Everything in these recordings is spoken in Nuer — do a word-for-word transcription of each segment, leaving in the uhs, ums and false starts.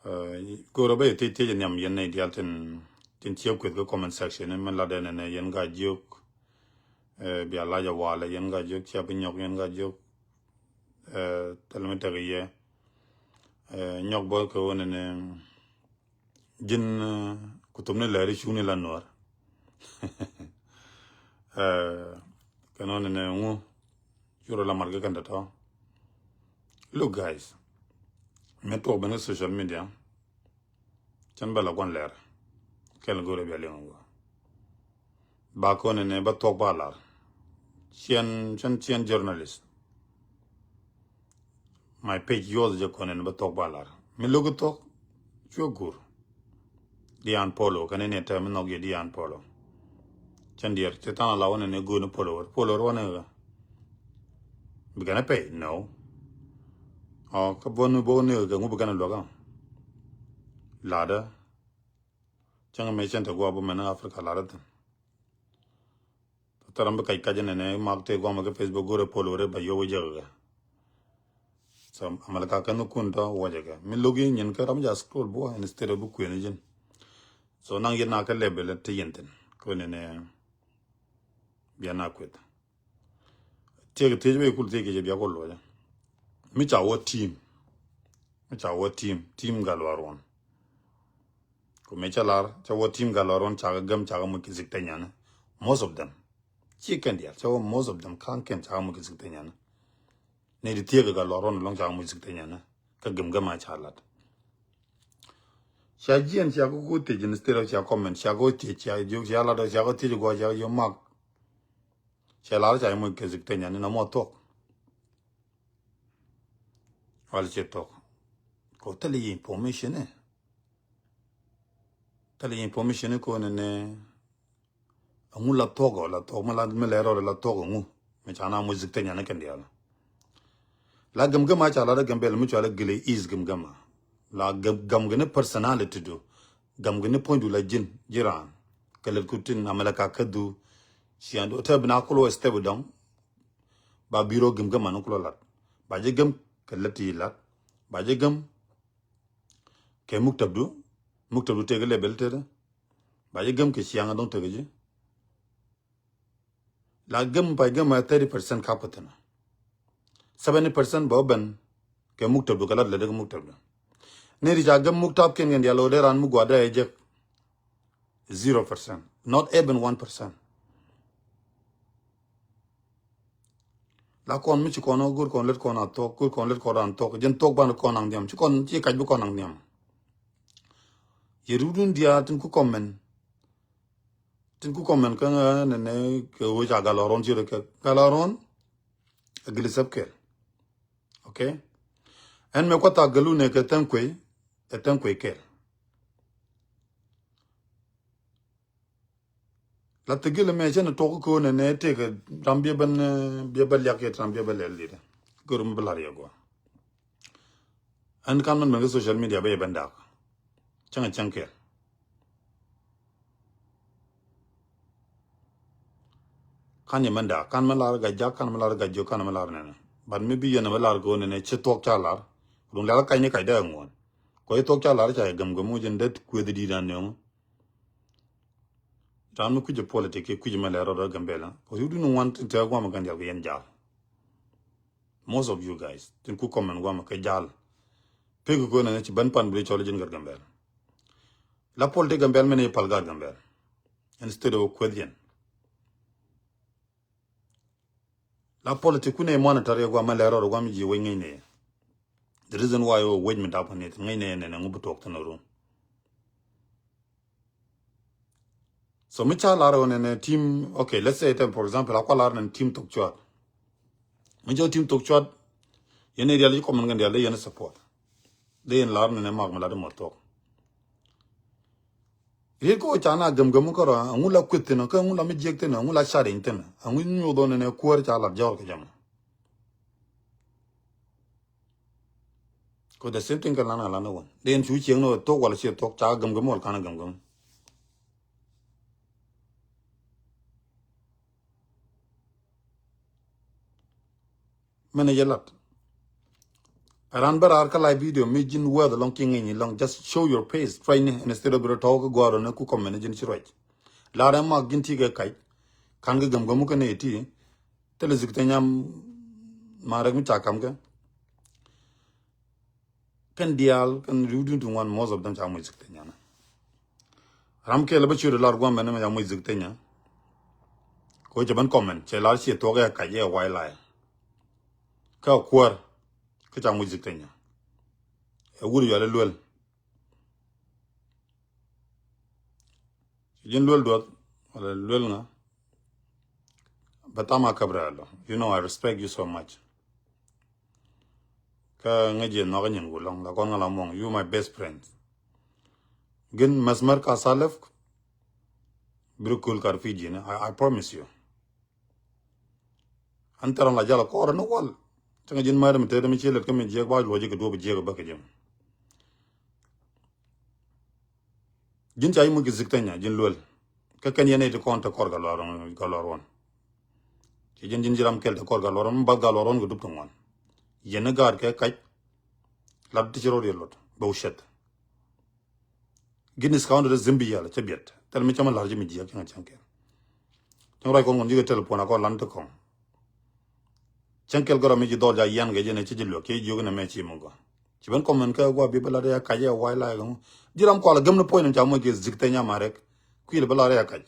Go̱o̱rä bä yɛ thiec thiec nhiam yɛn nɛy diaal tin, tin ciɛ kueth kä comment section, min latdɛ nɛnɛ, yɛn Gaa-jiök. Bia lac a walɛ, yɛn Gaa-jiök, cia bi nyɔk, yɛn Gaa-jiök. Thil mi tek yɛ nyɔk bä kɛ ɣöö nɛnɛ ji̱n ku thopni lääri cuŋni la Nuäär. Kɛn ɣöö nɛnɛ ŋu cu rɔ la mat kä kɛn tɔ̱tɔ̱. Look guys, mi tuɔk ben kä social media, cän bä la gua̱n lɛr kɛl go̱o̱rɛ bia liŋ ŋu. Ba kɔn nɛnɛ bä thuɔk ba lar. Ciɛn, ciɛn, ciɛn journalist. My page, yours jɛ kɔn nɛnɛ bä thuɔk ba lar. Mi lo̱k thuɔk, cuɛ gur. Di an polo, kɛn ni tɛ mi nhɔk yɛ di an polo. Cɛn diɛr, ti than a la wä nɛnɛ go̱o̱r ni polo wä. Polo wä nɛ ɣä. Bi kɛn a pay, no. Ɔ, kä bä ni bä ni kɛ ŋu bi kɛn a luäk a. Ladä. Cäŋ mɛ cɛn te guɔ bä mɛn Africa ladä thin. Thil ram bi kac kac nɛnɛ mak te guamɛ kä Facebook go̱rɛ polo rɛ ba yɔ wä jɛ kɛ. So, Amalika kɛn kun tɔ wä jɛ kɛ. Mi logi nyin kä ram ja scroll bua instead of bi kuɛn jin. So, naŋ yɛn na kä level ti yɛn thin. Kɛ nɛnɛ bia na kueth. Tiek thiec bɛ kul thiec kɛ jɛ bia kul luɔcɛ. Mi ca wä team. Mi ca wä team. Team Gatluak Ruɔn. Ku mëë cä lar, cä wä team Gatluak Ruɔn, cakɛ gäm, cakɛ moc kɛ sik te nyanä. Most of them. Ci kɛn diaal, cä wä most of them, ka̱n kɛn cakɛ moc kɛ sik te nyanä. Ni di thiek Gatluak Ruɔn ɛlɔ̱ŋ cakɛ moc sik te nyanä. Kä gäm gäm a ca lat. Cia jiɛn, cia kɛ ku thiec instead of cia comment, cia kɛ thiec, cia jiök, cia lat, cia kɛ thiec guɔ, cia kɛ jiök mak. Cia lar, cia moc kɛ sik te nyanä, na mɔ thuɔk. Wal ci thuɔk. Kɛ thil information ɛ. Thil information ɛ kɔn nɛ. Ɛŋu la thuɔk ɔ, la thuɔk mi la mi lɛ rɔɔd la thuɔk ɛŋu. Mi ca na moc sik te nyanä kɛn diaal. La gäm gäm a ca la dee gäm bɛl mi cua la gilɛ is gäm gäm a. La gäm gäm gɛ ni personality du. Gäm gɛ ni puɔ̱nydu la ji̱n, ji̱ raan. Kɛ lät ku tin Amalika kä du. Cian du te bi na kulɔ step dɔŋ. Ba biro gäm gäm a ni kulɔ lat. Ba jɛ gäm kɛ lät ti lat. Ba jɛ gäm kɛ muktab du. Muktab du tëëk level tëëdä. Ba jɛ gäm kɛ ciaŋ dɔŋ tëëk ji̱. La gäm pay gäm a thirty percent kap kä thi̱n. Seventy percent bä ben kɛ muktab du kɛ lat lät kɛ muktab du. Ni ri ca gäm muktab kiɛn kɛn diaal ɣöö dee raan mi gua̱a̱r dee jek. Zero percent. Not even one percent. La kɔn mi ci kɔn ɣä go̱r kɔn lät kɔn a thuɔk, go̱r kɔn lät kɔn a thuɔk. Jɛn thuɔk ban kɔn naŋ nhiam. Ci kɔn ci kac bi kɔn naŋ nhiam. Yɛ rudun diaal tin ku comment. Tin ku comment kä ŋä nɛnɛ kɛ ɣöö ca Gatluak Ruɔn ci rɛ kɛ Gatluak Ruɔn. A gili sɛp kɛl. Okay. Ɛn mɛ kuath a gɛlu nɛ kɛ thɛŋ kuey. Ɛ thɛŋ kuey kɛl. La thigil mɛ cɛ ni tuɔk kɛ ɣöö nɛ nɛ tëëkɛ ram biɛ ben, eh, biɛ ben liak yɛ ram biɛ ben lɛl dit. Kɛ rum bi lar yɛ gua. Ɛn kan mɛn mɛn kɛ social media bɛ yɛ ben dak. Cäŋ cäŋ kɛl. Kan yɛ mɛn dak, kan mɛn lar Gaa-jiök, kan mɛn lar Gaa-jiök, kan mɛn lar nɛnɛ. But mi bi yɛn mɛ lar kɛ ɣöö nɛnɛ ci thuɔk ca lar. Duŋ lɛl kac ni kac dee ŋuɔn. Kɔ ci thuɔk ca lar ca yɛ gäm gäm wä jɛn det kueth dit an nööŋ. Ram mi kui̱c politic kiɛ kui̱c mɛ lɛ rɔɔdɛ Gambɛla. Kɔ yudun ŋuan tin tɛɛ guamɛ kɛn dial kɛ yɛn jal. Most of you guys tin ku comment guamɛ kɛ jal. Pek kɛ kɔn ci ben pan bi cɔl jin gat Gambɛla. La politic Gambɛla mɛn i̱ pal gat Gambɛla. Instead of kueth yɛn. La politic kunɛ monitor yɛ guamɛ lɛ rɔɔdɛ guamɛ ji̱ wec ŋäcnɛ. The reason why wec mi dap kɛ ni ŋäcnɛ nɛ nɛ ŋu bi tuɔk thin run. So mi ca lar ɣän ɛn team, okay, let's say, for example, a kua lar ɛn team thok cuat. Mi jɛ team thok cuat, yɛn ɛ dial ci comment kɛn dial dee yɛn support. Dee yɛn lar ɛn mak mi lat mɔ thok. Riet kɛ wä ca na gäm gäm kärɔ, ɛŋu la kueth thin, kä ɛŋu la mi jiɛk thin, ɛŋu la cariŋ thin, ɛŋu nyuuth ɣän ɛn kuäär ca lat jɔɔr kɛ jɛ mɔ. Kɛ the same thing kɛ lan a lan a wän. Dee yɛn cu cieŋ ni wä thok wala ciɛ thok ca gäm gäm wala kan gäm gäm. Mɛn a yɛ lat. Ɛ ran bä raar kä live video mi ji̱n wɛɛth ɛlɔ̱ŋ kiɛ ŋi̱ny ɛlɔ̱ŋ, just show your face, try ni, instead of bi rɔ tɔ̱w kä gua̱a̱r ɔ ni ku comment ji̱n ci ruac. Lar ɛn mak ji̱n ti kɛ kac. Kan kɛ gäm gämu kä nɛy ti. Thilɛ Zik Thenya ma rɛk mi ca kam kɛ. Kɛn diaal kɛn riwdun ti ŋuan, most of them ca moc Zik Thenya na. Ram kɛl bä ciöt lar guam bɛn mi ca moc Zik Thenya. Ko cɛ ben comment cɛ lar ciɛ thuɔk ɛ kac ɛ wildlife. Kä kuäär kä ca moc Zik Thenya. Ɛ wur yual ɛ luel. Ci ji̱n luel duɔth wala luel ŋa. Bɛ tham a käp rɛl ɔ. You know I respect you so much. Kä ŋäc jiɛ nhɔk nyin wulɔŋ la kɔn ŋa la muɔŋ, you my best friend. Gin mɛsmɛr ka salif. Biri kul kar Fiji ni, I, I promise you. An thɛr an la jal a kɔɔr ni wal. Cäŋ ji̱n mɛr mi tëë mi ci lɛt kä mi jiɛk ba luɔc kɛ duɔp jiɛk bä kɛ ji̱. Ji̱n ca i̱ muc kɛ Zik Thenya ji̱n luel. Kä kɛn yɛn iti kɔn te kɔr Gatluak Ruɔn, Gatluak Ruɔn. Ci ji̱n ji̱n ji̱ ram kɛl te kɔr Gatluak Ruɔn, mi bath Gatluak Ruɔn kɛ dup ti ŋuan. Yɛn ni gaat kɛ kac. Lat ti ci rɔ riɛl lot bɛ wucɛth. Gin is counted as Zimbi yɛl cɛ biɛt. Thil mi cä mi la̱r ji̱ mi jiɛk cäŋ cäŋ kɛl. Cäŋ ruac kɔn kɔn ji̱ kɛ telephone a kɔn lan ti kɔŋ. Cäŋ kɛl gɔrɔ mi ji̱ dhɔl ja yian kɛ ji̱n ci ji̱ luɛk kiɛ jiök ni mɛ ci mi gɔn. Ci ben comment kɛ gua bi bä lat ya kac ya wildlife kɛ ŋu. Ji̱ ram kɔal gäm ni point ca moc kɛ Zik Thenya ma rɛk. Kuil bä lat ya kac.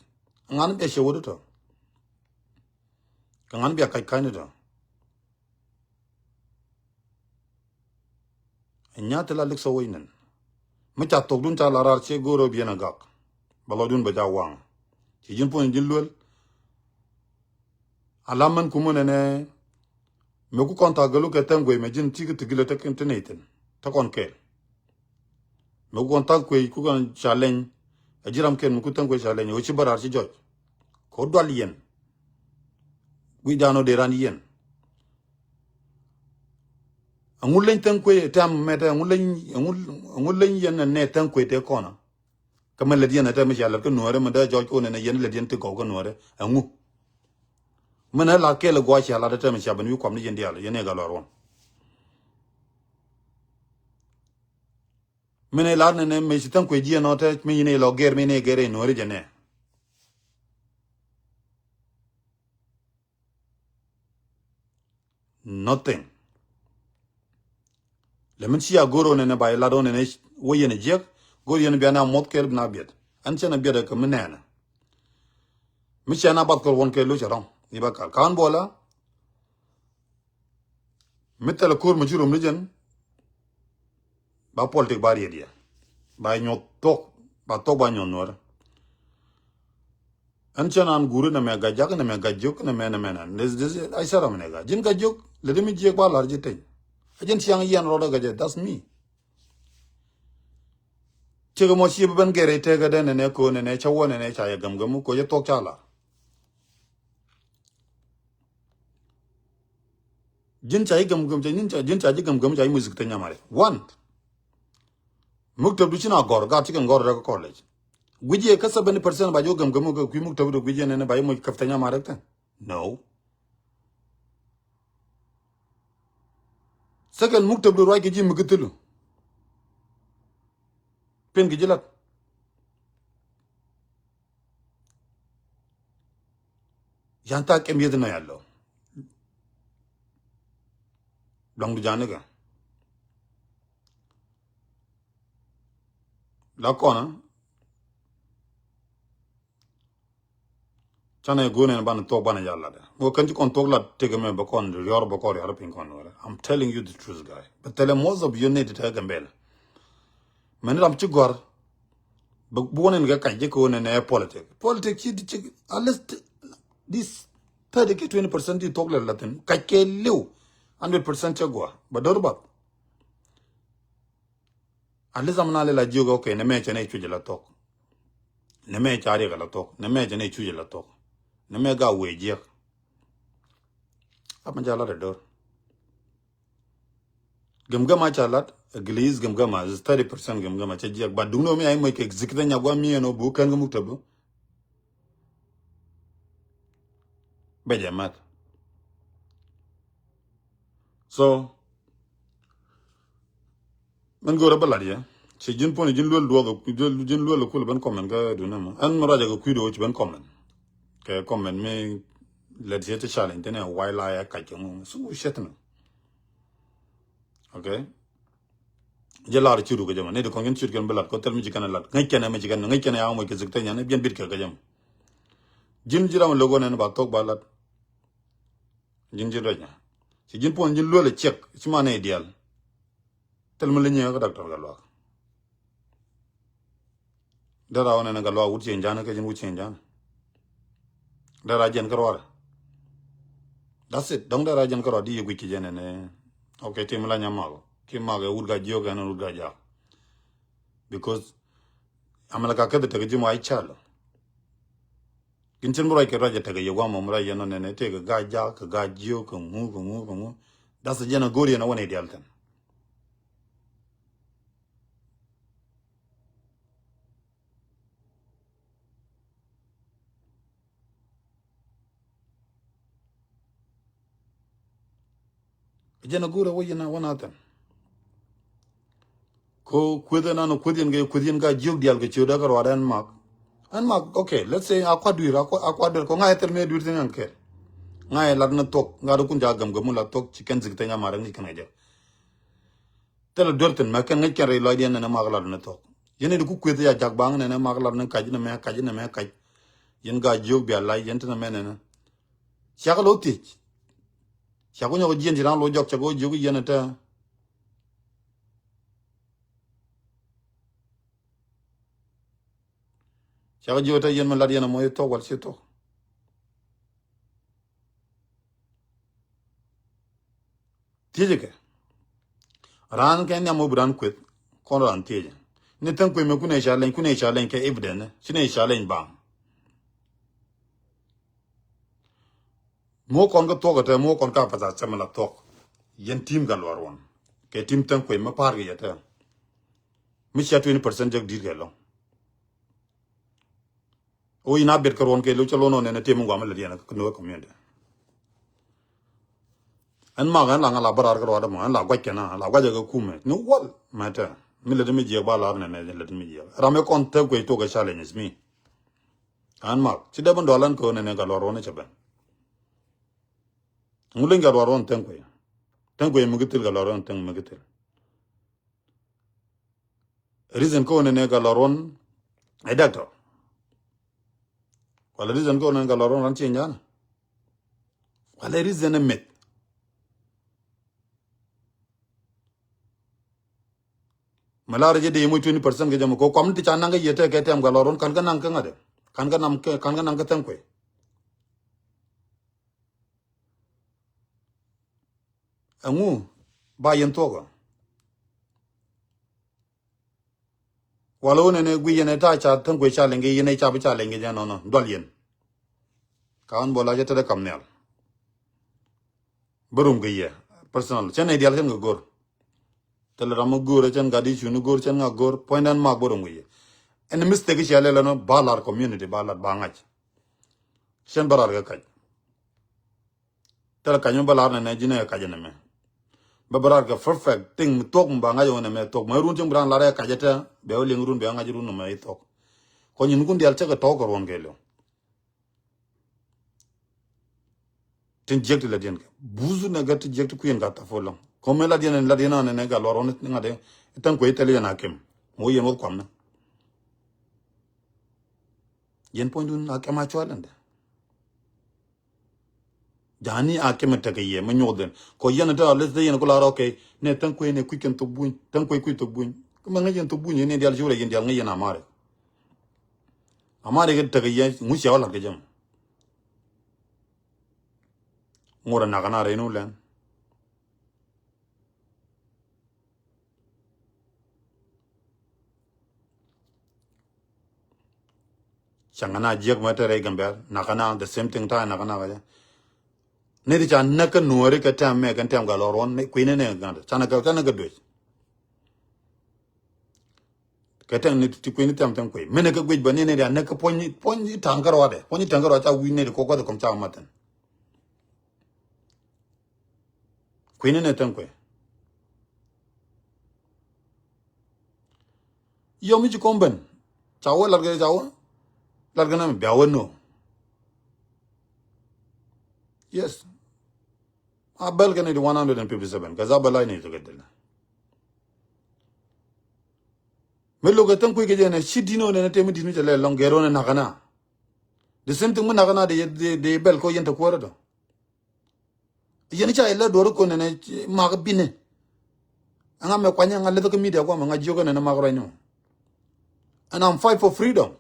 Ŋan bia cɛ wut tɔ. Kɛ ŋan bia kac ka̱ny ni tɔ. Ɛ nya ti la lik sɔ wec nɛn. Mi ca thokdun ca la raar ciɛ go̱o̱r ɛ biɛn ɛ gak. Bɛ lɔcdun bɛ ca waŋ. Ci ji̱n puɔ̱ny ji̱n luel. A la män kumä nɛnɛ. Mëë ku kɔn tha̱a̱k gälu kɛ tha̱a̱ŋ guey mɛ ji̱n ti kɛ ti gilɛ te kɛn te nɛy thi̱n. Te kɔn kɛɛl. Mëë ku kɔn tha̱a̱ŋ kuey ku kɔn ca leny. Ɛ ji̱ ram kɛn mi ku tha̱a̱ŋ kuey ca leny ɛ ɣöö ci bä raar ci jɔc. Kɛ ɣöö dual yɛn. Guic dan ɣöö dee ran yɛn. Ɛŋu leny tha̱a̱ŋ kuey tɛm mɛtɛ ɛŋu leny ɛŋu ɛŋu leny yɛn nɛ tha̱a̱ŋ kuey tɛ kɔnä. Kä mɛ lät yɛn ɛ tɛm mi cia lät kä nuɔ̱ɔ̱rɛ mɛ dee jɔc kɔn ɛn ɛ yɛn lät yɛn ti gɔw kä nuɔ̱ɔ̱rɛ ɛŋu. Mɛn ɛ la kɛɛl ɛ gua̱a̱ cia lat ɛ tɛm mi cia ben wi̱i̱ kuam ni yɛn diaal yɛn ɛ Gatluak Ruɔn. Mɛn ɛ lar nɛnɛ mɛ ci tha̱a̱ŋ kuec jiɛn ɔ tɛ mi yɛn ɛ lɔ gɛr mi yɛn ɛ gɛr ɛ nuɔ̱ɔ̱rɛ jɛ nɛ. Nothing. Lɛ min cia go̱r ɣän ɛn ɛ ba ilat ɣän ɛn ɛ wä yɛn ɛ jiäk go̱r yɛn ɛ bia na muɔth kɛl bi na biɛt. Ɛn cɛn ɛ biɛt ɛ kɛ mi nɛɛnɛ. Mi cɛn a bath kɔr wän kɛ lo̱c ɛ rɔ̱ŋ ni ba kal kan buɔla. Mi thɛl ɛ ko̱r mi ci rom ni jɛn. Ba politik ba riet yɛ ba nyuɔth thok ba thok ba nyuɔth nuɔr. Ɛn cɛ nan guri nɛ mɛ gac jak nɛ mɛ gac jiök nɛ mɛ nɛ mɛ nan this this I sara mɛ nɛ gac ji̱n gac jiök lɛ di mi jiek ba lar ji̱ teny. A ji̱n ciaŋ yɛn rɔdɛ gac jɛ that's me. Cik mɔ ci bi ben gɛrɛ itek ɛ dɛn nɛ nɛ ko̱n nɛ nɛ ca wä nɛ nɛ ca yɛ gäm gäm ko jɛ thok ca lar. Ji̱n ca ji̱ gäm gäm ca ji̱n ca ji̱ gäm gäm ca ji̱ music te nyamare. One. Muktab du ci na gɔr gat ci kɛ gɔr rɛ kɛ college. Guic yɛ kä seventy percent ba ji̱ gäm gäm kɛ kui̱ muktab du guic yɛ nɛn ba ji̱ muc käp te nyamare te. No. Second muktab du ruac kɛ ji̱ mi kɛ thilu. Pen kɛ ji̱ lat. Yan thaak kɛm yeth nɔy alɔ. Luaŋdu janikɛ la kɔnä. Canɛ go̱o̱nɛ banɛ thuɔk banɛ jal latdɛ ŋuɔ kɛn ci kɔn thuɔk lat tekɛ mɛ bɛ kɔn riɔr bɛ kɔn riɔr piny kɔn wɛrɛ. I'm telling you the truth guy. Bɛ thɛlɛ most of you need to take a bɛl. Mɛn ram ci gɔ̱r. Bɛ buɔ̱n in kɛ kac jɛ kɛ wä nɛnɛ politik. Politik ci di ci at least this thirty ki twenty percent di thok lɛ latin kac kɛ liw. Hundred percent cɛ gua bɛ dor bath. At least am na lɛ la jiök okay nɛ mɛ cɛ nɛ cuc la thok. Nɛ mɛ ca riɛk la thok nɛ mɛ cɛ nɛ cuc la thok. Nɛ mɛ ga wee jiɛk. Am ja la dɛ dor. Gäm gäma ca lat a gilis gäm gäma is thirty percent gäm gäma ca jiɛk. But duŋni wä mi a imuec kɛ zikitha nyagua mi ɛn ɔ bu kɛn kä muktab. Bɛ jɛ mat. So Mɛn go̱o̱rä bä lat yɛ. Ci ji̱n puɔ̱n ji̱n luel duɔk, ji̱n luel kul ben comment kä duundɛ mɔ. Ɛn mi ruacɛ kɛ kui̱ do̱ ci ben comment. Kɛ comment mi lɛt yɛ ti challenge thin ɛ why lie ɛ kac kɛ ŋu. Su shit mi. Okay. Jɛ lar ci ruk kɛ jɛ mɔ. Ni di kɔn kɛn cut kɛn bi lat kɔ thil mi ci kɛn ɛ lat. Ŋäc kɛn ɛ mi ci kɛn ɛ ŋäc kɛn ɛ ya ŋuɔc kɛ zik te nyan ɛ biɛn bit kɛ kɛ jɛ mɔ. Ji̱n ji̱ ram lo̱k wä nɛn ba thok ba lat. Ji̱n ji̱n rɛc nya. Ci ji̱n puɔ̱n ji̱n luel ɛ ciɛk ci man ɛ diaal. Thil mi li nyiɛ kä doctor Gatluak. Dera wä nɛnɛ Gatluak wut cieŋ ja̱n kä ji̱n wut cieŋ ja̱n. Dera jiɛn kä ruar. That's it. Dɔ̱ŋ dera jiɛn kä ruar di yɛ guic ki jɛ nɛnɛ. Okay, tim la nya mak. Ki mak ɛ wut Gaa-jiök ɛn wut Gaa-jaak. Because America keth tek ji̱ mɔ ay chal. Kin cin bi ruac kɛ ruac ɛ tekɛ yɛ guam mɔ mi ruac yɛn nɔ nɛnɛ tekɛ Gaa-jaak kɛ Gaa-jiök kɛ ŋu kɛ ŋu kɛ ŋu. That's a jɛn a go̱o̱r yɛn a wä nɛ dial thin. Jɛn a go̱o̱r a wä yɛn a wä na thin. Ko kueth ɛn an kueth yɛn kɛ kueth yɛn Gaa-jiök dial kɛ ciötdä kä ruaadɛ ɛn mak. Ɛn mak, okay, let's say a kuat dui̱r, a kuat, a kuat dui̱r kɔ ŋa̱c ɛ thil mëë dui̱r thin ɛn kɛɛl. Ŋa̱c ɛ lat ni thuɔk, ŋa̱c dee kun ca gäm gäm mi lat thuɔk ci kɛn zik theny a mat rɛŋ ci kɛn kɛ jɛ. Thil a duer thin mɛ kɛn ŋäc kɛn rɛy lɔcdiɛn nɛnɛ mak lat ni thuɔk. Yɛn ni di ku kueth ya jak baŋ nɛnɛ mak lat ni kac nɛmɛ kac nɛmɛ kac. Yɛn Gaa-jiök bia lac yɛn ti nɛmɛ nɛnɛ. Ciak lo thiec. Ciak ku nyɔk jiɛn ci ran lo jɔk cɛ ko jiök yɛn ɛ tɛ. Cakɛ jiök te yɛn mi lat yɛn amɔ i̱ thok wal ci thok. Thiecɛ kɛ. Raan kɛ nhiam wä bi raan kueth kɔn raan thiecɛ. Ni thäŋ kuec mɛ kunɛ ca leny kunɛ ca leny kɛ evidence ci nɛ ca leny baŋ. Muɔ kɔn kä thuɔk ɛ tɛ muɔ kɔn ka pasa sɛmɛ la thuɔk. Yɛn tim Gatluak Ruɔn kɛ tim thäŋ kuec mɛ pa̱a̱r kɛ yɛ tɛ. Mi cia twenty percent jek di̱t kɛ lɔŋ. Ɣöö yin a bet kä ruɔ̱n kɛ lo̱c cä lo̱n ɣän ɛn ɛ tëë mi guam mi lät yɛn kä Nuer community. Ɛn mak ɛn la ŋa la bä raar kä ruaadä mɔ ɛn la guac kɛn a la guac ɛ kɛ kumɛ ni wal mɛtɛ. Mi lät mi jiɛk ba lar nɛnɛ lät mi jiɛk ram mi kɔn thäk kuec tok ɛ challenge is mi. Ɛn mak ci dee bä dual ɛn kɛ ɣän ɛn ɛ Gatluak Ruɔ̱n ɛ cɛ ben. Ŋu leny Gatluak Ruɔ̱n thäŋ kuec. Thäŋ kuec mi ki thil Gatluak Ruɔ̱n thäŋ mi ki thil. Reason kä ɣän ɛn ɛ Gatluak Ruɔ̱n ɛ doctor. Wala reason kä ɣän ɛn ɛ Gatluak Ruɔ̱n ran cie nyan. Wala reason ɛ meth. Mɛ lar jɛ dee moc twenty percent kɛ jɛ mɛ ko kɔm ti ca naŋ kä yɛ tɛ kɛ tɛm Gatluak Ruɔ̱n kan kä naŋ kä ŋa̱t ɛ kan kä naŋ kä kan kä naŋ kä thäŋ kuec. Ɛŋu ba yɛn thuɔ̱kä. Wala wä nɛnɛ guiy yɛn ɛ ta̱a̱ ca thäŋ kuec ca lɛŋ kɛ yɛn ɛ ca bi ca lɛŋ kɛ jɛ nɔnɔ dual yɛn. Ka ɣän bol a cɛ tetdɛ kam nhial. Bä rum kɛ yɛ personal cɛn ɛ dial kɛn kɛ go̱r. Thilɛ ram mi go̱o̱rä cɛn gat i̱ cuni go̱o̱r cɛn ŋa go̱o̱r puɔ̱nydɛn mak bä rɔ ŋui̱cɛ. Ɛn mistek i̱ cia lɛl ɛn ɔ ba lar community ba lat ba ŋa̱c. Cɛn bä rar kɛ kac. Thilɛ kac mi bä lar nɛnɛ ji̱n ɛ kac ɛn ɛmɛ. Bä bä rar kɛ perfect thing mi thuɔ̱k mi ba ŋa̱c ɛn ɛmɛ thuɔ̱k mɛ run cieŋ bi raan lar ɛ kac ɛtɛ bɛ wä liŋ run bɛ ŋa̱c run ɛmɛ i̱ thuɔ̱k. Kɔ nyin kun dial cäkɛ tɔ̱ɔ̱k kɛ ruɔ̱n kɛ liw. Tin jiäk ti la diɛn kɛ busu nɛ gɛ ti jiäk ti kuiɛn ka thap fo lɔŋ kɔmɛ la diɛn la diɛn anɛ nɛ Gatluak Ruɔ̱n ni ŋa̱t ɛ tha̱ŋ kuec thɛl yɛn a kɛm. Mɔ yɛn wä kuamnɛ. Yɛn puɔ̱nydun a kɛm a cual ɛn dɛ. Jani a kɛm ɛ tekɛ yɛ mɛ nyuɔth dɛn kɔ yɛn ɛ te a leth te yɛn ku la rɔ kɛ nɛ tha̱ŋ kuec nɛ kui̱c kɛn thok buny tha̱ŋ kuec kui̱c thok buny. Kä mɛ ŋäc yɛn thok buny yɛn dial ci wurɛ yɛn dial ŋäc yɛn a marɛ. Amari kɛ tekɛ yɛ ŋu cia wä la̱t kɛ jɛ mɔ. Ŋot ɛ nak ɛn a rɛy ni wulɛn. Cäŋ ɛn a jiäk mɛ te rɛy Gambɛl nak ɛn a the same thing ta̱a̱ nak ɛn a kɛ jɛ. Ni ti ca näk kä Nuɔ̱ɔ̱ri kɛ tɛm mɛ kɛn tɛm Gatluak Ruɔ̱n kui̱ni ni ŋa̱t ca näk kɛ näk kɛ duec. Kɛ tɛŋ ni ti kui̱ni thɛm thɛm kui̱. Mɛnɛ kɛ guic bä ni ni dia näk kä puɔ̱ny puɔ̱ny ta̱ŋ kä ruadɛ puɔ̱ny ta̱ŋ kä ruadɛ ca wi̱i̱ ni ti kok kä ti kɔm ca mathin. Kui̱ni ni thɛm kui̱. Yɔ mi ci kɔm ben. Ca wä lat kɛ ca wä. Lat kɛ na mi bia wä no. Yes. A bɛl kɛ ni di one hundred and fifty seven kɛ za bɛl a ni tɔ kɛ dil. Mi lo̱k kɛ Thɛŋ Kuec kɛ jɛ nɛ ci di̱n wä nɛ nɛ te mi di̱n mi cɛ lɛ lɔŋ gɛr wä nɛ nakä na. The same thing mi nakä na de, de, de bɛl kɔ yɛn te kuäärä dɔ. Yɛn ca ilɛ duɔr kon nɛnɛ mak binɛ. Ɛŋa mɛ kuany ɛŋa leth kä media guam ɛŋa jiök nɛnɛ mak ruacni mɔ. And I'm fight for freedom.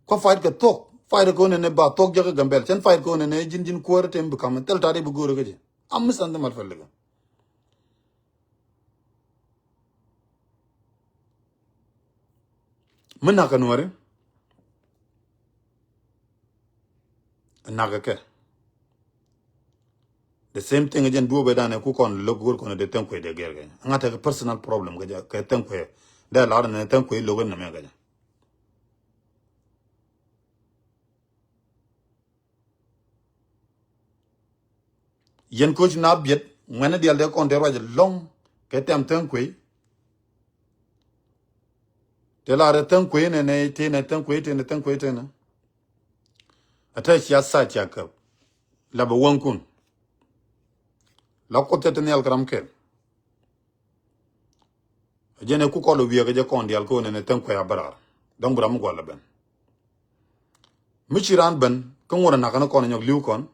Kua fight kɛ thuɔk. Fight kɛ nɛnɛ ba thuɔk jɛ kä Gambɛl. Cɛn fight kɛ nɛnɛ ji̱n ji̱n kuäär tem bi kam thil ta̱t i̱ bi go̱o̱r kä jɛ. Am mi sandhi mal fɛl kɛ. Mi nak kɛ nuɔri. Nak kɛ. The same thing jɛn duɔbɛ danɛ ku kɔn lo̱k go̱r kɔn de Thɛŋ Kuec de gɛr kɛ. Ŋa tekɛ personal problem kɛ jɛ, kɛ Thɛŋ Kuec. Dee lar nɛ Thɛŋ Kuec lo̱k in nɛmɛ kɛ jɛ. Yɛn koc na biɛt ŋuɛnɛ dial de kɔn de ruac lɔŋ kɛ tɛm Thɛŋ Kuec. Te la rɛ Thɛŋ Kuec nɛ nɛ te nɛ Thɛŋ Kuec te nɛ Thɛŋ Kuec te nɛ. A te cia sa cia käp. La bɛ wäŋkun. La kuoth te te nhial kɛ ram kɛl. Jɛn ɛ ku kɔl wiɛɛk jɛ kɔn dial kä ɣöö nɛnɛ Thɛŋ Kuec a bä raar. Dɔ̱ŋ bi ram mi gual a ben. Mi ci raan ben kä ŋuɔ̱t a nakä ni kɔn a nyɔk li̱w kɔn.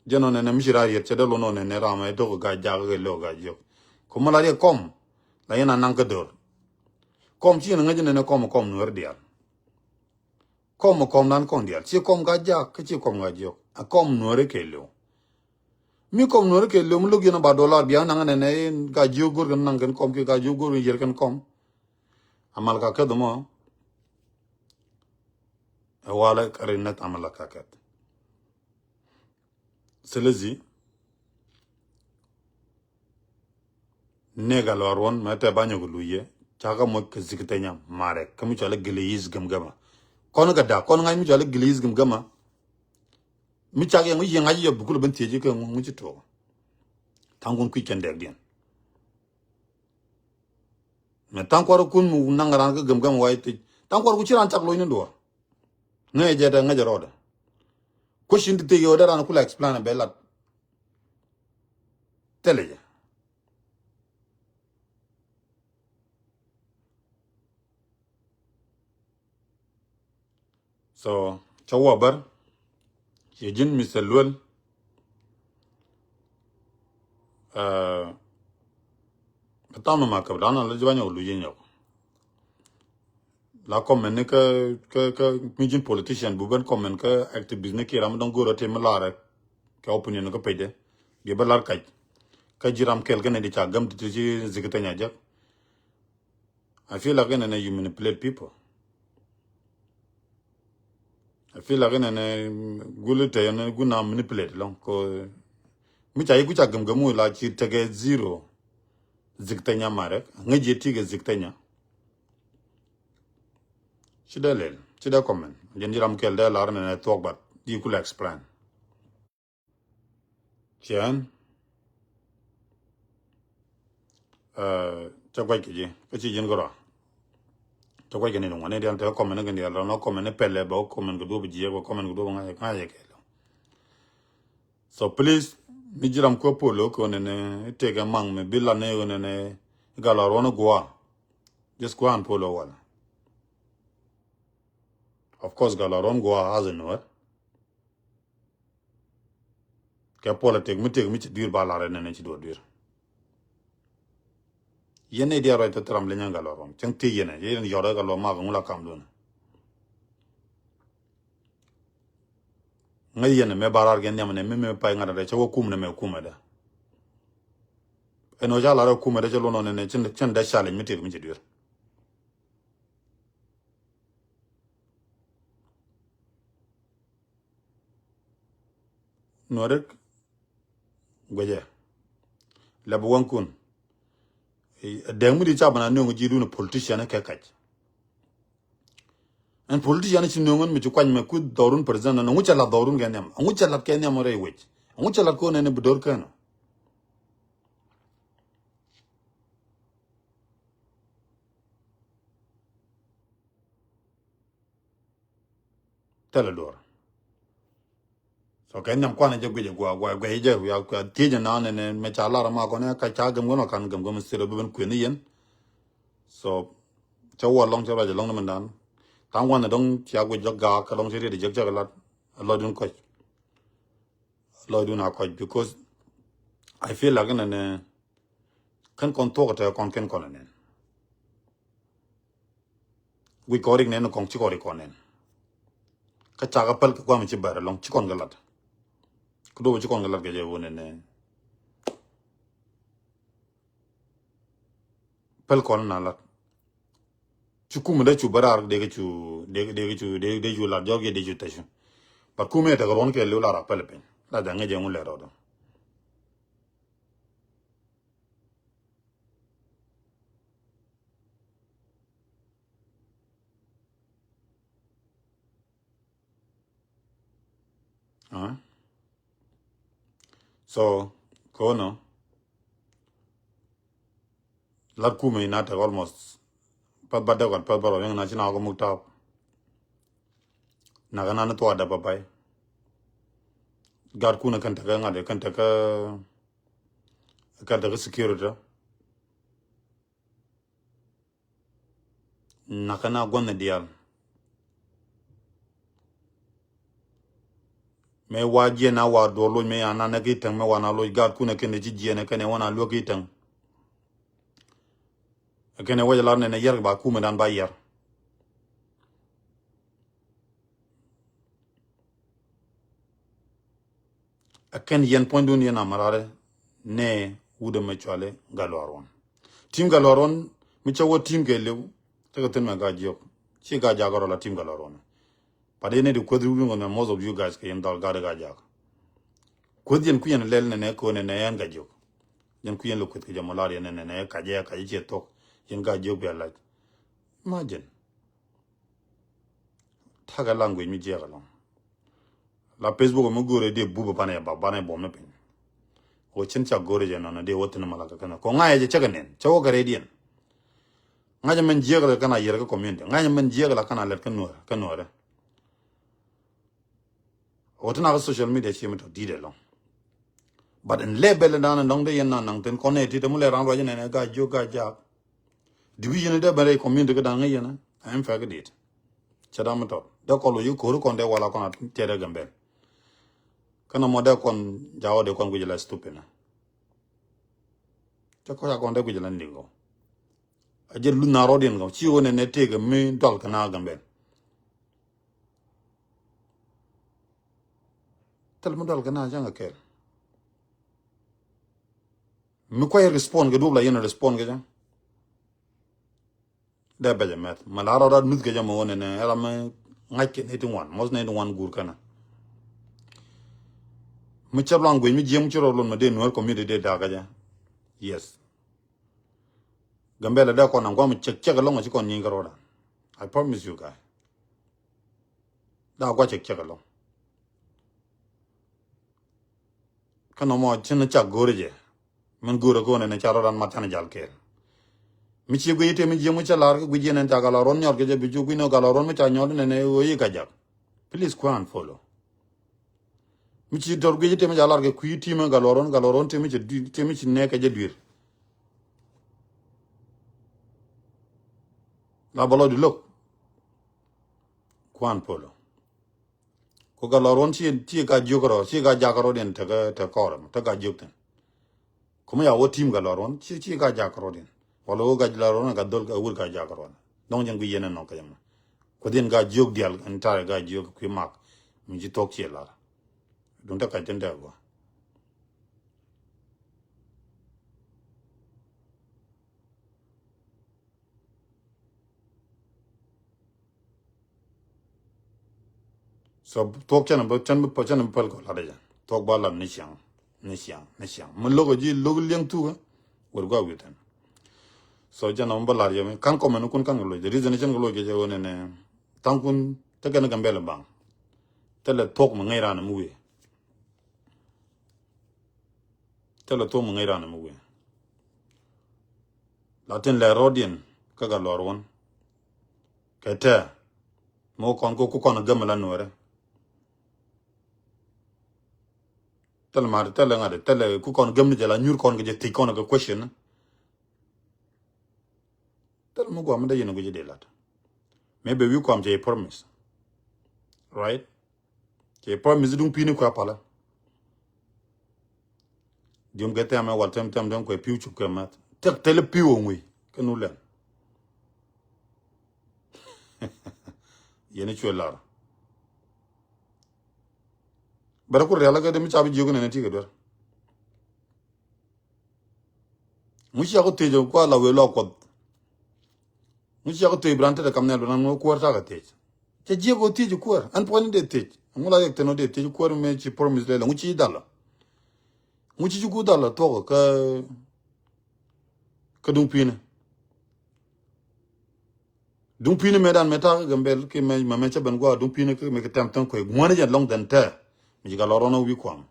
Jɛn ɣöö nɛnɛ mi ci raan riet cɛ dee lon ɣöö nɛnɛ ram ɛ do̱k ɛ ga̱a̱c jaak ɛ lëë ɛ ga̱a̱c jiök. Ku mi la riet kɔm la yɛn a naŋ kä döör. Kɔm ci yɛn ŋäc nɛnɛ kɔm kɔm nueer diaal. Kɔm ɛ kɔm dan kɔn diaal ci kɔm ka jak kä ci kɔm ka jiök a kɔm nuɔri kɛ liw. Mi kɔm nuɔri kɛ liw mi lo̱k yɛn a ba dolar bia naŋ nɛnɛ in ka jiök go̱r kɛn naŋ kɛn kɔm kiɛ ka jiök go̱r kɛn yier kɛn kɔm. Amal ka kɛth mɔ ɛ walɛ kɛ ri nɛth amal ka kɛth. Silisi nega luar won mɛ tɛ banyɔ kɛ luye. Caka moc kɛ zik tenya marɛ kä mi cɔal gili yis gɛm gɛma. Kɔn kɛ dak kɔn ŋa̱c mi cɔal gili yis gɛm gɛma. Mi cak yɛŋ mi yɛŋ ŋa̱c yɛ bukul ben thieci kɛ ŋu ci tuɔk. Thaŋ kun kuic kɛn dɛk diɛn. Mɛ thaŋ kuar kun mu naŋ ran kä gɛm gɛma wac thiec thaŋ kuar ku ci ran cak loc ni duɔr. Ŋäcɛ jɛ dɛ ŋäcɛ rɔɔdɛ. Question ti thiec yɛ wä dee ran kula explain bɛ lat. Thilɛ jɛ. So cɛ wä bär. Ciɛ ji̱n Mister Luel. Ɛ, kä thamni ma käp dan a la ji̱ ba nyɔk luc ji̱ nyɔk. La comment ni kä, kä, kä mi ji̱n politician bu ben comment kä activist ni kiɛ ram mi dɔ̱ŋ go̱o̱r a tëë mi laarɛ. Kɛ opinion kä pecdɛ. Biɛ bä lar kac. Kä ji̱ ram kɛl kä nɛ di ca gäm ti ti ci zik tenya jek. I feel like nɛnɛ you manipulate people. I feel like nɛnɛ guli te yɛn gun na manipulate lɔŋ ko. Mi ca yi ku ca gem gemu la ci tekɛ zero. Zik tenya marɛ ŋäc yɛ ti kɛ zik tenya. Ci dee lel ci dee comment jɛn ji̱ ram kɛl dee lar nɛnɛ thuɔk bat di kula explain. Ciɛn. Ɛ, cɛ guac kɛ ji̱ kä ci ji̱n kärɔa. Cɛ guac kɛ ni duŋ wani dial te comment kɛ dial rɔn comment ni pɛlɛ bɛ comment kɛ duɔp jiɛk bɛ comment kɛ duɔp ŋa̱cɛ ŋa̱cɛ kɛ lɛ. So please mi ji̱ ram kuɛ polo kɛ wani ni tekɛ maŋ mi bi lan ni wani ni gal a ruɔn guɔ. Just kuɛ an polo wala. Of course gal a ruɔn guɔ as a nuɔr. Kɛ politik mi tëk mi ci dui̱r ba lar ɛn ɛn ci duɔ̱r dui̱r. Yɛn ni diɛt ruac thil thil ram leny ɛn gat lɔ ruɔm cäŋ tëë yɛn ɛ yɛn yɔt ɛ gat lɔ mak ɛŋu la kam duɔ̱n. Ŋäc yɛn ɛ mɛ ba rar kɛ nhiam ɛn ɛ mi mɛ pay ŋa̱t ɛn rɛ cä wä kum ɛn ɛ mɛ kum ɛdɛ. Ɛn ɣöö ca lar ɛ kum ɛdɛ cä luɔn ɣän ɛn ɛ cin dɛ challenge mi tëk mi ci dui̱r. Nuɔrik guecɛ lɛ bi wäŋkun. Dɛŋ mi di ca bana nöŋ ji̱ dun politician kɛ kac. Ɛn politician ci nöŋ ɛn mi ci kuany mɛ kui̱ dhɔrun president ɛn ŋucɛ lat dhɔrun kɛ nhiam ŋucɛ lat kɛ nhiam rɛy wec ŋucɛ lat kɔn ɛn bi dor kɛn. Thilɛ duɔ̱ɔ̱r. So kɛ nhiam kuanɛ jɛ guic ɛ gua gua guic jɛ ya kua thiec ɛ na nɛ nɛ mɛ ca lar ma kɔn ɛ ka ca gɛm gɔn ɔ kan gɛm gɔn mi thil ɔ bi ben kuën ni yɛn. So cɛ wä lɔŋ cɛ ruac ɛ lɔŋ ni mɛn dan. Tha̱a̱ŋ wanɛ dɔŋ cia guic jɔk gaak kɛ lɔŋ cɛ riet ɛ jek cɛ kɛ lat. Lɔcdun kɔc. Lɔcdun a kɔc because I feel like nɛ nɛ kɛn kɔn thuɔk ɛ tɛ kɔn kɛn kɔn ɛ nɛn. Wi̱c kɔn rik nɛn kɔn ci kɔn rik kɔn nɛn. Kä cakɛ päl kɛ guam ci bɛr ɛlɔŋ ci kɔn kɛ lat. Kä do̱p ci kɔn kɛ lat kɛ jɛ wun ɛnɛ. Päl kɔn na lat. Ci kumɛ dee cu bɛ raar dee kɛ cu dee dee kɛ cu dee dee cu lat jɔk yɛ dee cu tɛcu. But kumɛ tekɛ ruɔn kɛ liw lar a päl piny. La jaŋ ŋäc jɛ ŋun lɛ rɔɔdɔ. Aa. So kono lat kumɛ ina tek almost path ba dek kɔn path ba rɔ yɛŋ na ci na kɔ muk tap. Na kɛ na ni thua dap a bay. Gat kunɛ kɛn tekɛ ŋa̱t kɛn tekɛ kɛn tekɛ security. Nakä na gua̱n ni diaal. Mëë wa jiɛn a wa duɔl loc mëë ya na nɛ ki täŋ mëë wa na loc gaat kunɛ kɛn ci jiɛn kɛn ɛ wa na luäk ki täŋ. Kɛn ɛ wec lar nɛn ɛ yɛr ba kumɛ dan ba yɛr. Ɛ kɛn yɛn puɔ̱nydun yɛn a mɛ rarɛ nɛ wut ɛmɛ cuali Gatluak Ruɔn. Tim Gatluak Ruɔn mi cä wä tim kɛ liw. Cä kɛ thin mɛ Gaa Jiök. Ci Gaa Jak rɔ la tim Gatluak Ruɔn. But yɛn ni di kueth wut ŋɔn mɛ most of you guys kɛ yɛn dhɔl gat Gaa Jak. Kueth yɛn ku yɛn lɛl nɛ nɛ kɛ wä nɛ nɛ yɛn Gaa Jiök. Yɛn ku yɛn lɛ kueth kɛ jɛ mɔ lar yɛn nɛ nɛ nɛ kacɛ kacɛ ciɛ thok. Yɛn Gaa Jiök bia lac. Imagine. Takɛ language mi jiɛk alɔŋ. La Facebook mi go̱o̱rɛ dee bup banɛ ba banɛ buɔm ni piny. Wä cin ca go̱o̱rɛ jɛ nɔnɔ dee wä thin ma la kɛ kɛn kɔ ŋa̱cɛ jɛ cɛ kɛ nɛn cɛ wä kɛ rɛy diɛn. Ŋa̱cɛ mɛn jiɛk la kɛn a yɛr kɛ community ŋa̱cɛ mɛn jiɛk la kɛn a lɛt kɛ nuɔrɛ kɛ nuɔrɛ. Wä tin a kɛ social media ci mi tɔ di̱t ɛlɔŋ. But in level in dan in dɔŋ dee yɛn na naŋ thin kɔn ɛ ti te mu lɛ ran ruac in ɛn ɛ Gaa Jiök Gaa Jak. Division dee ben rɛy community kä da̱ŋ ŋäc yɛn ɛ ɛn fɛk dit. Cɛ da̱ŋ mi tɔt dee kɔn loc i̱ ko̱ri kɔn dee wala kɔn a tiɛt ɛ Gambel. Kä nɔmɔ dee kɔn jaw dee kɔn guic la stupid na. Cɛ kɔc a kɔn dee guic la ni̱n kɔ. A jɛ luth na rɔɔdiɛn kɔ ci ɣöö nɛ nɛ tëëk mi dual kɛ na Gambel. Thil mi dual kɛ na cäŋ kɛ kɛɛl. Mi kuay respond kɛ duɔp la yɛn respond kɛ cäŋ. Dee bɛc ɛmɛth mɛ la rɔɔd a nuth kɛ jɛ mɛ wä nɛnɛ ɛ ram mi ŋa̱c kɛ nɛy ti ŋuan mɔth nɛy ti ŋuan guur kɛnɛ. Mi cɛ luaŋ guic mi jiɛm ci rɔ lon mɛ dee nuɛɛr community dee da̱a̱k kɛ jɛ. Yes. Gambɛlɛ dee kɔn a guam cɛk cɛk ɛlɔŋ a ci kɔn nyiny kɛ rɔɔdan. I promise you guy. Daa gua cɛk cɛk ɛlɔŋ. Kä nɔmɔ cin cak go̱o̱ri jɛ. Min go̱o̱ri go̱o̱ri ni ca rɔɔdan mat can jal kɛɛl. Mi ci guic item mi jiɛm mi ca lar kä guic yɛn ɛn ca Gatluak Ruɔn nyɔt kɛ jɛ bi cu guic ni Gatluak Ruɔn mi ca nyɔt nɛnɛ ɣöö yi Gaa Jak. Please kuan follow. Mi ci tɔr guic item mi ca lar kɛ kui̱ timɛ Gatluak Ruɔn Gatluak Ruɔn tem mi ci nɛ kɛ jɛ dui̱r. La bä lɔcdu lo̱k. Kuan polo. Ku Gatluak Ruɔn ci ci Gaa Jiök rɔ ci Gaa Jak rɔ diɛn te kä te kɔrɛ mɔ te Gaa Jiök thin. Kumɛ ya wä tim Gatluak Ruɔn ci ci Gaa Jak rɔ diɛn. Wala wä Gatluak Ruɔn ka dhol ka wur Gaa Jak rɔ. Dɔŋ jɛn ku yɛn ɛnɔ kɛ yɛmɔ. Ku dhiɛn Gaa Jiök dial ɛn tarɛ Gaa Jiök kui̱ mak. Mi ci thuɔk ci lar. Duŋ te kac tin te gua. So thuɔk cɛn bä cɛn bä cɛn bä päl kɔ lat jɛ thuɔk ba lat ni ciaŋ ni ciaŋ ni ciaŋ mi lo̱k ji̱ lo̱k liɛŋ thuk. Wër gua wi̱i̱ tɛn. So jɛn ɔ mi bä lar yɛ mi kan kɔmɛn kun kan kɛ loc the reason cɛn kɛ loc kɛ jɛ wä nɛnɛ thaŋ kun te kɛn Gambɛl baŋ. Thilɛ thuɔk mi ŋäc ran mi wi̱i̱. Thilɛ thuɔ̱k mi ŋäc ran mi wi̱i̱. Latin lɛ rɔɔdiɛn kä Gatluak Ruɔn. Kɛ tɛɛ mi wä kɔn kä ku kɔn gämɛ la nuɔrɛ. Thil mat, thil ŋa̱t, thil ku kɔn gem ni jɛ la nyur kɔn kɛ jɛ thiec kɔn kɛ question. Thil mi guam mi dee yɛn guic dee lat. Maybe wi̱i̱ kuam cɛ promise. Right? Cɛ promise duŋ pi̱i̱ni kuɛ palä. Diom kɛ thɛmɛ wal thɛm thɛm thɛm kuɛ pi̱w cup kɛ mɛth. Thil, thil pi̱w ŋui̱ kɛ nu lɛn. Yɛn cuɛ lar. Bɛrɛ ku rial kɛ dee mi ca bi jiök nɛn ti kɛ duer. Ŋu cia ku thiec kua la wee lɔ kuɔth. Ŋu cia ku thiec bi ran te kam nɛl bi ran ŋu kuäär takɛ thiec. Cɛ jiɛk ɔ thiec kuäär ɛn puɔ̱ny dee thiec. Ŋu la yɛk thin ɔ dee thiec kuäär mi ci promise lɛl ŋu ci dhalɔ. Ŋu ci ci ku dhalɔ thuɔk kä kä duŋ pi̱i̱ni. Duŋ pi̱i̱ni mëë dan mëë ta̱a̱ kä Gambel ki mɛ mɛ mɛ cä ben gua̱a̱ duŋ pi̱i̱ni kä mëë kɛ tɛm thäŋ kuec ŋuäni jɛ lɔŋ dhɛn tɛɛ. Mi ci Gat Lual Ruɔn ɔ wi̱i̱ kuam.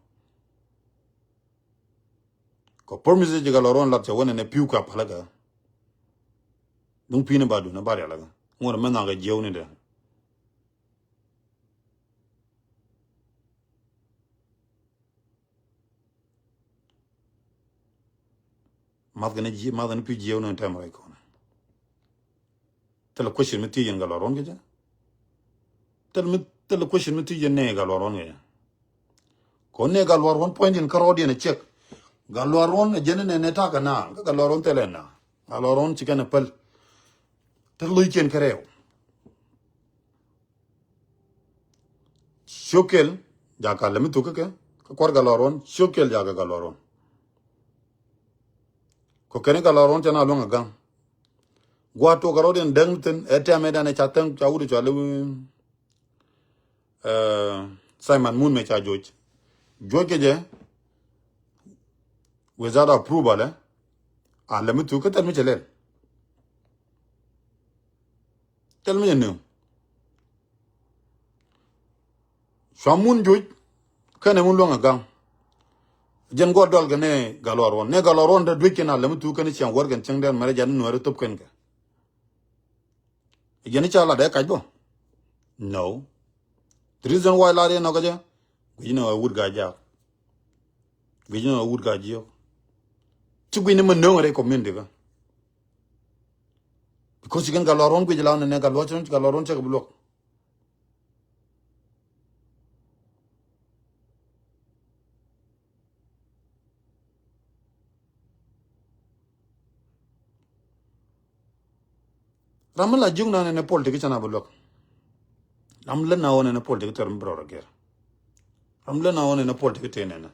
Kɔ promise ci Gat Lual Ruɔn lat cɛ wänɛ nɛ pi̱w ka paläkä. Duŋ pi̱i̱ni ba duun ɛ ba rialikä ŋuɔ̱t mɛ nhɔakɛ jiɛwni dɛ. Math kɛn ji̱ math kɛn pi̱i̱ jiɛwni tɛm rɛy kɔnɛ. Thilɛ question mi thiec yɛn Gat Lual Ruɔn kɛ jɛ. Thilɛ mi thilɛ question mi thiec yɛn nɛ Gat Lual Ruɔn kɛ jɛ. Kɔn nɛ Gat Lual Ruɔn puɔ̱ny diɛn kärɔɔd diɛn ɛ ciɛk. Gat Lual Ruɔn ɛ jɛn nɛ nɛ takɛ na kä Gat Lual Ruɔn thilɛ na. Gat Lual Ruɔn ci kɛn ɛ päl. Thilɛ lo̱ckiɛn kɛ rɛw. Cio̱k kɛl jakä lɛ mi thuk kä kɛ kä kuar Gat Lual Ruɔn cio̱k kɛl jakä Gat Lual Ruɔn. Kɔ kɛn Gat Lual Ruɔn cɛ na luäŋ a gaŋ. Gua̱a̱ tuɔk kɛ rɔ̱diɛn däŋ thin ɛ tɛmɛ dan ɛ ca thäŋ ca wut ɛ cua lɛ wi̱i̱. Simon Mun mɛ ca juɔc. Juɔc kɛ jɛ without approval ɛ a lɛ mi thuk kä thil mi cɛ lɛl. Thil mi cɛ nööŋ. Cua Mun juɔc kɛnɛ Mun luäŋ a gaŋ. Jɛn guɔ dɔl kɛ nɛ Gat Lual Ruɔn nɛ Gat Lual Ruɔn te duec kɛn a lɛ mi thuk kɛn cieŋ wär kɛn cieŋ dɛn mɛrɛ jan nuɛri thop kɛn kɛ. Jɛn i̱ ca lat ɛ kac bä. No. The reason why lat yɛ nɔk kä jɛ guic ni ɣä wut Gaa-jiak. Guic ni ɣä wut Gaa-jiak. Ci guic ni mɛ nööŋ rɛy community kä. Because ci kɛn Gat Lual Ruɔn guic la nɛ nɛ Gat Lual Ruɔn, Gat Lual Ruɔn cɛ kɛ bi luɔk. Ram mi la jiök na nɛnɛ politik cɛ na bi luäk. Ram lät na wä nɛnɛ politik thɛr mi bi rɔɔr agɛr. Ram lät na wä nɛnɛ politik tëë nɛnɛ.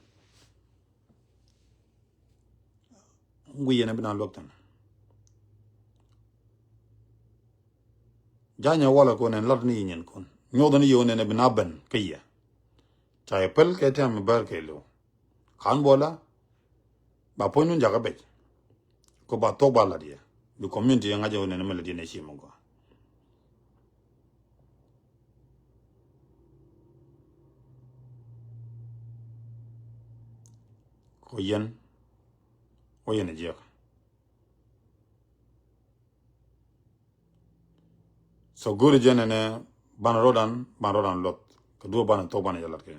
Ŋuc yɛn bi na luäk thin. Ja̱ nyɛ walɛ kɔn ɛn lat ni yi nyɛn kɔn. Nyoth ni yɛ wä nɛnɛ bi na ben kä yɛ. Ca yɛ päl kɛ tɛm mi bär kɛ lo̱w. Ka̱n buɔla ba puɔ̱ny nun jakä bec. Kɔ ba thuɔk ba lat yɛ bi community yɛ ŋa̱c yɛ wä nɛn mi lat yɛ nɛ ci mi gɔaa. Kɔ yɛn wä yɛn a jiɛk. So go̱ri jɛn ɛnɛ banɛ rodan banɛ rodan luɔth kɛ duɔ banɛ thok banɛ jɛ lat kɛ.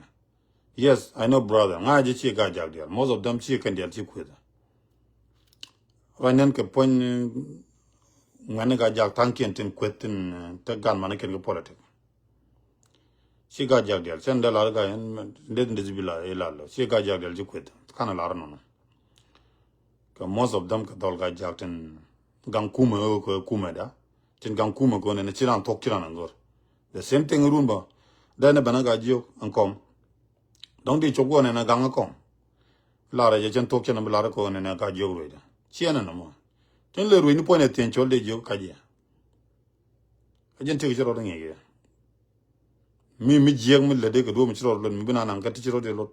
Yes, I know brother. Ŋa̱ jɛ ci Gaa-jiak dial. Most of them ci kɛn dial ci kueth. Ruac nɛn kɛ puɔ̱ny ŋuɛni Gaa-jiak tha̱a̱ŋkiɛn tin kueth tin te gan mani kɛn kɛ politik. Ci Gaa-jiak dial cɛn dee lar Gaa-jiak in dee bi la ilal lo ci Gaa-jiak dial ci kueth. Kanɛ lar nɔnɔ. Kɛ most of them kɛ dhɔl Gaa-jiak tin gaŋ kumɛ ɣöö kɛ kumɛ da. Tin gaŋ kumɛ kɛ ɣöö nɛnɛ ci ran thuɔk ci ran aŋör. The same thing run bä. Dee ni bɛn a Gaa-jiök ɛn kɔm. Dɔ̱ŋ di cok wä nɛnɛ gaŋ ɛ kɔm. Larɛ jɛ cɛn thuɔk cɛn bi lar kɛ ɣöö nɛnɛ Gaa-jiök ruecdä. Ciɛ nɛnɛ mɔ. Tin lɛ ruec ni puɔ̱ny ɛ thieny cɔl dee jiök kac yɛ. Kä jɛn tiek ci rɔɔd ŋi̱i̱c yɛ. Mi mi jiɛk mi lät dee kɛ duɔ̱ɔ̱p mi ci rɔɔd lot mi bi na naŋ kɛ ti ci rɔɔd dee lot.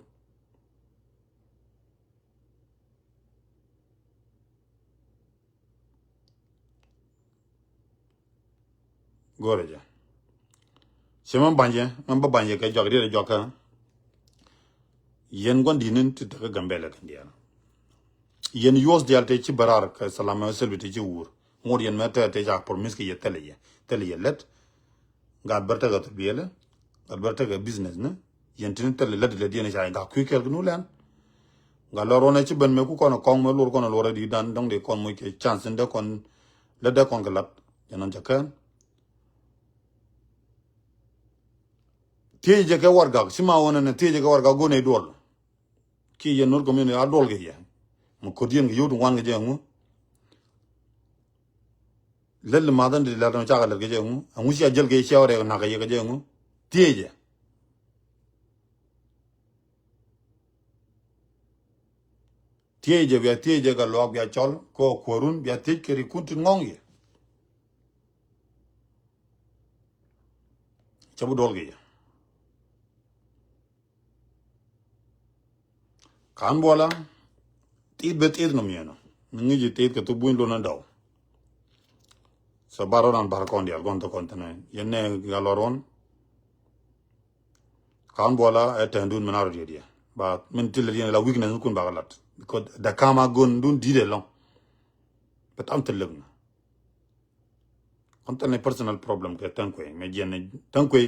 Go̱rɛ jɛ. Cɛ mɛ ba̱nyɛ mɛ bä ba̱nyɛ kɛ jɔak diɛt jɔak kä. Yɛn gua̱n di̱t ni ti tekä Gambɛlɛ kɛn diaal. Yɛn yuɔth diaal te ci bärar kɛ Salama Selbi te ci wur. Ŋot yɛn mɛ te te ca promise kɛ yɛ thɛlɛ yɛ thɛlɛ yɛ lät. Gat bär tekɛ thok biɛlɛ. Gat bär tekɛ business ni. Yɛn tini thɛlɛ lät lät yɛn ca gat kui̱ kɛl kɛ nu lɛn. Gat lɔr wän ɛ ci ben mëë ku kɔn ɛ kɔŋ mëë lor kɔn ɛ lor ɛ di dan dɔŋ di kɔn muc kɛ chance in dee kɔn lät dee kɔn kɛ lat. Jɛ nɔn cɛ kɛn. Thiec jɛ kɛ wargak ci ma wän ɛn thiec jɛ kɛ wargak gon ɛ duɔl. Ki yɛn Nuer community a duɔl kɛ yɛ. Mɛ kɔt yɛn kɛ yot ŋuan kɛ jɛ ŋu. Lät li math in di lät in cakɛ lät kɛ jɛ ŋu. Ɛŋu cia jäl kɛ cia wä rɛk nak kɛ yɛ kɛ jɛ ŋu. Thiec jɛ. Thiec jɛ bia thiec jɛ kɛ luak bia cɔl kɛ kuäärun bia thiec kɛ ri kun tin ŋɔŋ yɛ. Cɛ bi duɔl kɛ yɛ. Kan buɔla tit bɛ tit nɔ miɛnɔ mi ŋi̱ci tit kɛ thuk buny lon in dɔw. So bar ran bar kɔn dial kɔn thok kɔn thin yɛn nɛ gal lɔr wän. Kan buɔla ɛ tɛn dun mi na rɔ diɛ diɛ ba min ti lɛ diɛn la weakness kun ba lat because da kama gon dun dide lɔŋ. But am ti lek na. Kɔn thil ni personal problem kɛ Tɛŋ Kuey mɛ jiɛn ni Tɛŋ Kuey.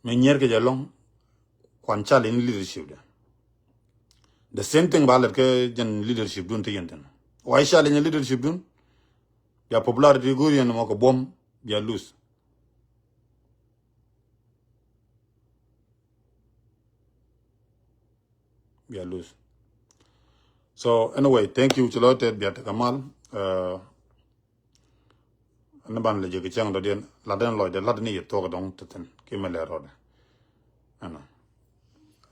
Mɛ nyier kɛ jɛ lɔŋ kuan challenge ni leadership de. The same thing ba lɛt kɛ jɛn leadership dun ti yɛn thin. Why challenge ni leadership dun? Bia popularity go̱o̱r yɛn mɔ kɛ buɔm bia lose. Bia lose. So anyway, thank you ci lɔ tɛt bia tekɛ mal. Uh, ni ban lɛ jɛ kɛ cäŋ dɔ̱diɛn lat den lɔcdɛ lat ni yɛ thuɔk dɔŋ te thin ki mɛ lɛ rɔdɛ. Ɛnɔ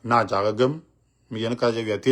na cakɛ gem mi yɛn ka jɛ bia thiec.